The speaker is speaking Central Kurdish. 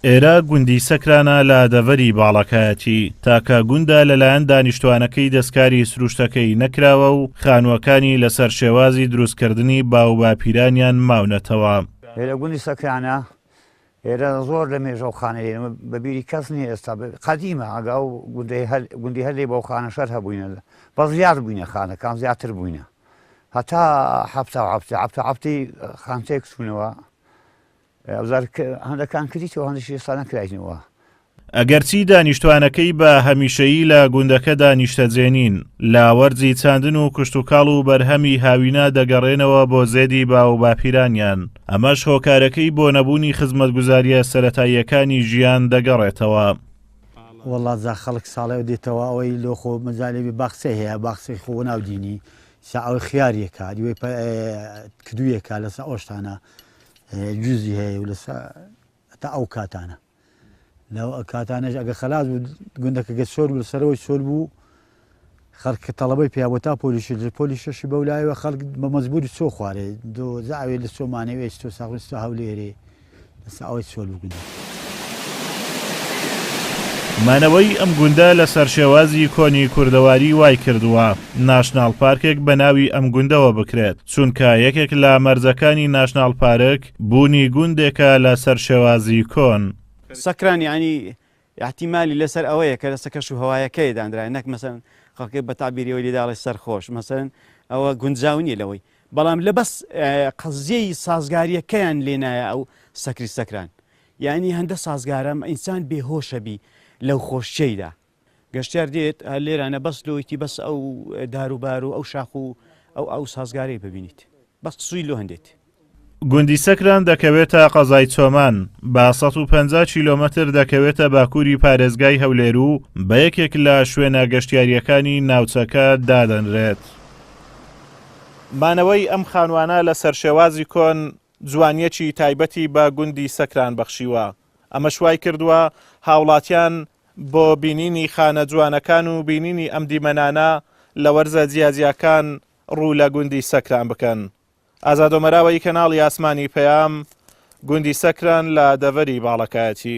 ئێرە گوندی سەکرانە لە دەڤەری باڵەکایەتی، تاکە گوندە لەلایەن دانیشتوانەکەی دەستکاری سروشتەکەی نەکراوە و خانووەکانی لەسەر شێوازی دروستکردنی باوباپیرانیان ماونەتەوە. ئێرە گوندی سەکرانە، ئێرە زۆر لە مێژە و خانە لێرە بە بیری کەس نییە ئێستا قەدیمە ئەگە ئەو گوندەی هەر گوندی هەر لێ بەو خانە شەر هەبووینە بەس زیاد بووینە خانەکان زیاتر بووینە هەتا حەفتا و حەفتی حەفتا حەفتی خانتێک چوونەوە ئەوزار هەندەکان کریتەوە هەندێکی ئێستا نەکراینەوە. ئەگەرچی دانیشتوانەکەی بە هەمیشەیی لە گوندەکەدا نیشتەجێ نین، لە وەرزی چاندن و کشتوکاڵ و بەرهەمی هاوینە دەگەڕێنەوە بۆ زێدی باووباپیرانیان، ئەمەش هۆکارەکەی بۆ نەبوونی خزمەتگوزارییە سەرەتاییەکانی ژیان دەگەڕێتەوە. وەڵا جا خەڵک ساڵێ دێتەوە ئەوەی لۆ خۆ مەجالێ بێ باخچەی هەیە باخچەی خۆ وەناو دینی سا ئەوەی خیاریەکا دیوەی کدویەکا لەسە ئەوشتانە جوزی هەیە و لەسە تا ئەو کاتانە لەو کاتانەش ئەگە خەلاس بوو گوندەکە گە چۆل بوو سەرەوەی چۆل بوو خەڵک تەڵەبەی پیا بۆ تا پۆلیش پۆلی شەشی بەو لایەوە خەڵک بە مەجبوری چۆ خوارێ دۆ زاوێ لە چۆمانێ وێ تۆ ساغوین تۆ هەولێرێ لەسە ئەوەی چۆل بوو گوندەکە. مانەوەی ئەم گوندە لەسەر شێوازی کۆنی کوردەواری وای کردووە ناشناڵ پارکێک بە ناوی ئەم گوندەوە بکرێت، چونکە یەکێک لە مەرجەکانی ناشناڵ پارک بوونی گوندێکە لەسەر شێوازی کۆن. سەکران یانی ئیحتیمالی لەسەر ئەوەیە کە لەسەر کەش و هەوایەکەی دانرایە نەک مەسەلەن خەڵکی بە تەعبیری ئەوەی لێدا ئەڵێ سەرخۆش مەسەلەن ئەوە گونجاو نییە لەوەی بەڵام لە بەس قەزیەی سازگاریەکەیان لێ نایە ئەو سەکری سەکران یعنی هەندە سازگارەم ئینسان بێهۆشە بی لەو خۆشیەیدا گەشتیار دێت لێرانە بەس لۆیتی بەس ئەو داروبار و ئەو شاخ و ئەو ئەو سازگارەی ببینیت بەس سوی لۆ هەندێت. گوندی سەکران دەکەوێتە قەزای چۆمان، بە 150 کیلۆمەتر دەکەوێتە باکووری پارێزگای هەولێر و بە یەکێک لە شوێنە گەشتیارییەکانی ناوچەکە دادەنرێت. مانەوەی ئەم خانووانە لەسەر شێوازی کۆن جوانییەکی تایبەتی بە گوندی سەکران بەخشیوە، ئەمەش وایکردووە هاوڵاتیان بۆ بینینی خانە جوانەکان و بینینی ئەم دیمەنانە لە وەرزە جیاجیاکان ڕوو لە گوندی سەکران بکەن. ئازاد ئۆمەراوەیی کەناڵی ئاسمانی پەیام، گوندی سەکران لە دەڤەری باڵەکایەتی.